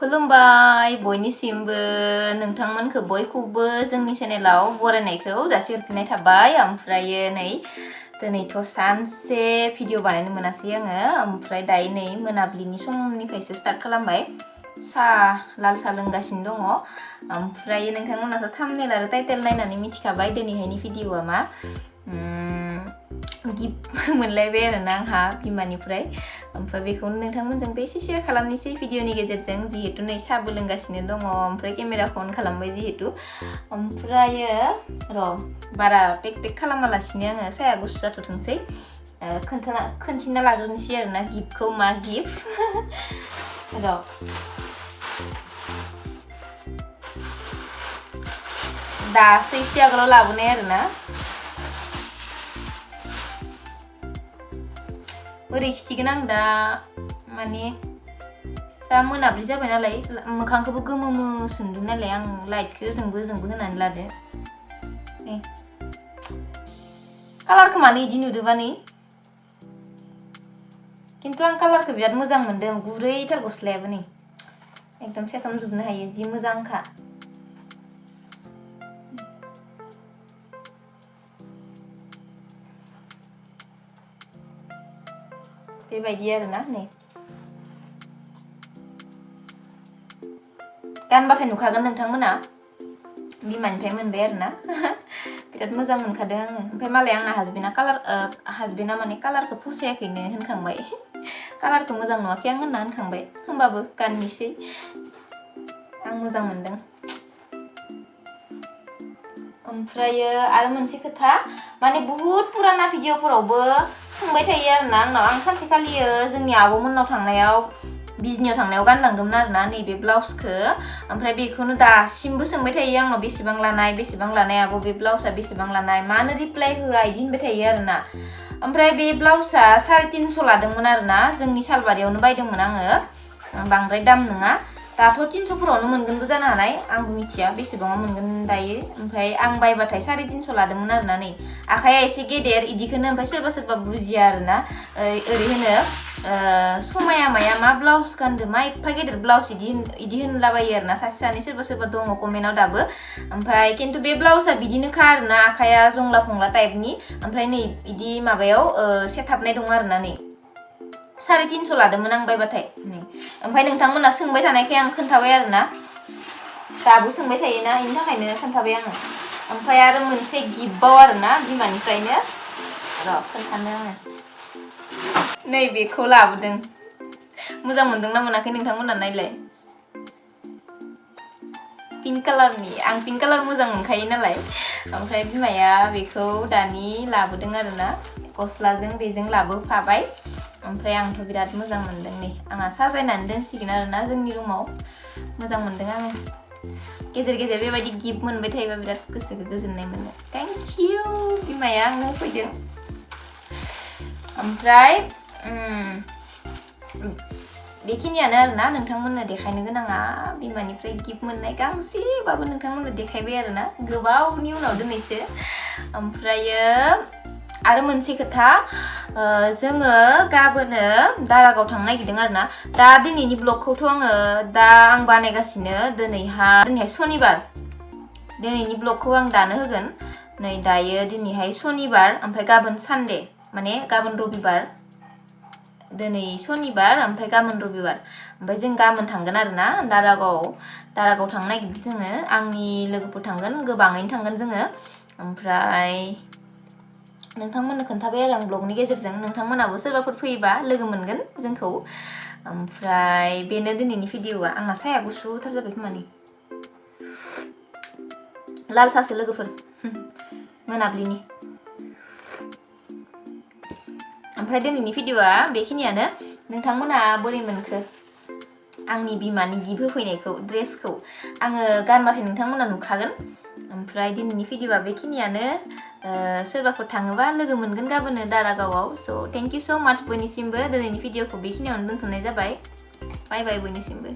खुलुमबाय बयनिसिमबो नोंथांमोनखौ बयखौबो जोंनि चेनेलाव बरायनायखौ जासिहरफिननाय थाबाय ओमफ्रायो नै दिनैथ' सानसे भिडिअ बानायनो मोनासै आङो ओमफ्राय दायो नै मोनाबिलिनि समनिफ्रायसो स्टार्ट खालामबाय लाल सा लोंगासिनो दङ ओमफ्राय नोंथांमोनाथ' थाम्बनेल आरो टाइटेल नायनानै मिथिखाबाय दिनैहायनि भिडिअआ मा गिफ्ट मोनलायबाय आरोना आंहा बिमानिफ्राय ओमफ्राय बेखौनो नोंथांमोनजोंबो एसे शेयार खालामनोसै भिडिअनि गेजेरजों जिहेतु नै साहाबो लोंगासिनो दङ ओमफ्राय केमेराखौ अन खालामबाय जिहेतु ओमफ्रायो र' बारा पेक खालामालासिनो आङो साया गुसु जाथ'थोंसै खोन्थिना लाग्रोनोसै आरोना गिफ्टखौ मा गिफ्ट र' दासो एसे आगोलाव लाबोनाय आरोना बोरै खिथिगोन आं दा माने दा मोनाबिलि जाबाय नालाय मोखांखौबो गोमो सोंदों नालाय आं लाइटखौ जोंबो होनानै लादो कालारखौ मानो इदि नुदोबा नै खिन्थु आं कालारखौ बिराद मोजां मोनदों गुरैथार गस्लायाबो नै एकदम सेथमजोबनो हायो जि मोजांखा बेबायदि आरोना नै गानबाथाय नुखागोन नोंथांमोना बिमानिफ्राय मोनबाय आरोना बिराद मोजां मोनखादों आङो ओमफ्राय मालाय आंना हासबेन्डा माने कालारखौ फसायाखैनो होनखांबाय कालारखौ मोजां नुवाखै आं होनखांबाय होमबाबो गाननोसै आं मोजां मोनदों ओमफ्रायो आरो मोनसे खोथा माने बहुत पुराना भिडिअफोरावबो सोंबाय थायो आरोना आंनाव आं सानसेखालियो जोंनि आब'मोननाव थांनायाव बिजनियाव थांनायाव गानलांदोंमोन आरोना नैबे ब्लाउसखौ ओमफ्राय बेखौनो दासिमबो सोंबाय थायो आंनाव बेसेबां लानाय आब' बे ब्लाउसआ बेसेबां लानाय मानो रिप्लाय होआ इदि होनबाय थायो आरोना ओमफ्राय बे ब्लाउसआ 350 लादोंमोन आरोना जोंनि सालबारियावनो बायदोंमोन आङो बांद्राय दाम नङा दाथ' 300 फोरावनो मोनगोनबो जानो हानाय आंबो मिथिया बेसेबाङाव मोनगोन दायो ओमफ्राय आं बायबाथाय 350 लादोंमोन आरोना नै आखाया एसे गेदेर इदिखौनो ओमफ्राय सोरबा बुजिया आरोना ओरै होनो समाया माया मा ब्लाउस गानदो मा एफा गेदेर ब्लाउस इदि होनलाबायो आरोना सासे सोरबा दङ कमेन्टआव दाबो ओमफ्राय खिन्थु बे ब्लाउसआ बिदिनोखा आरोना आखाया जंला फंला टाइपनि ओमफ्राय नै इदि माबायाव सेथाबनाय दङ आरोना नै 350 लादोंमोन आं बायबाथाय नै ओमफ्राय नोंथांमोना सोंबाय थानायखाय आं खोन्थाबाय आरोना दाबो सोंबाय थायोना इनि थाखायनो खोन्थाबाय आङो ओमफ्राय आरो मोनसे गिफ्टबाव आरोना बिमानिफ्रायनो र' खोन्थानो आङो नै बेखौ लाबोदों मोजां मोनदोंना मोनाखै नोंथांमोना नायलाय पिंक कालारनि आं पिंक कालार मोजां मोनखायो नालाय ओमफ्राय बिमाया बेखौ दानि लाबोदों आरोना गस्लाजों बेजों लाबोफाबाय ओमफ्राय आंथ' बिराद मोजां मोनदों नै आंहा साजायनानै दोनसिगोन आरोना जोंनि रुमाव मोजां मोनदों आङो गेजेर बेबायदि गिफ्ट मोनबाय थायोबा बिराद गोसोखौ गोजोननाय मोनो थेंक इउ बिमाया आंनो होफैदों ओमफ्राय बेखिनियानो आरोना नोंथांमोननो देखायनो गोनाङा बिमानिफ्राय गिफ्ट मोननाय गांसेबाबो नोंथांमोननो देखायबाय आरोना गोबावनि उनाव दिनैसो ओमफ्रायो आरो मोनसे खोथा जोङो गाबोनो दारागाव थांनो नागिरदों आरोना दा दिनैनि ब्लगखौथ' आङो दा आं बानायगासिनो दिनैहाय सनिबार दिनैनि ब्लगखौ आं दानो होगोन नै दायो दिनैहाय सनिबार ओमफ्राय गाबोन सानडे माने गाबोन रबिबार दिनै सनिबार ओमफ्राय गाबोन रबिबार ओमफ्राय जों गाबोन थांगोन आरोना दारागाव थांनो नागिरदों जोङो आंनि लोगोफोर थांगोन गोबाङैनो थांगोन जोङो ओमफ्राय नोंथांमोननो खोन्थाबाय आरो आं ब्लगनि गेजेरजों नोंथांमोनाबो सोरबाफोर फैयोबा लोगो मोनगोन जोंखौ ओमफ्राय बेनो दिनैनि भिडिअआ आंना साया गुसुथार जाबाय खोमानि लाल सासो लोगोफोर मोनाबिलिनि ओमफ्राय दिनैनि भिडिअआ बेखिनियानो नोंथांमोना बोरै मोनखो आंनि बिमानि गिफ्ट होफैनायखौ ड्रेसखौ आङो गानबाथाय नोंथांमोना नुखागोन ओमफ्राय दिनैनि भिडिअआ बेखिनियानो सोरबाफोर थाङोबा लोगो मोनगोन गाबोनो दारागावआव स' थेंक इउ स' माच बयनिसिमबो दिनैनि भिडिअखौ बेखिनियावनो दोनथ'नाय जाबाय बाय बाय बयनिसिमबो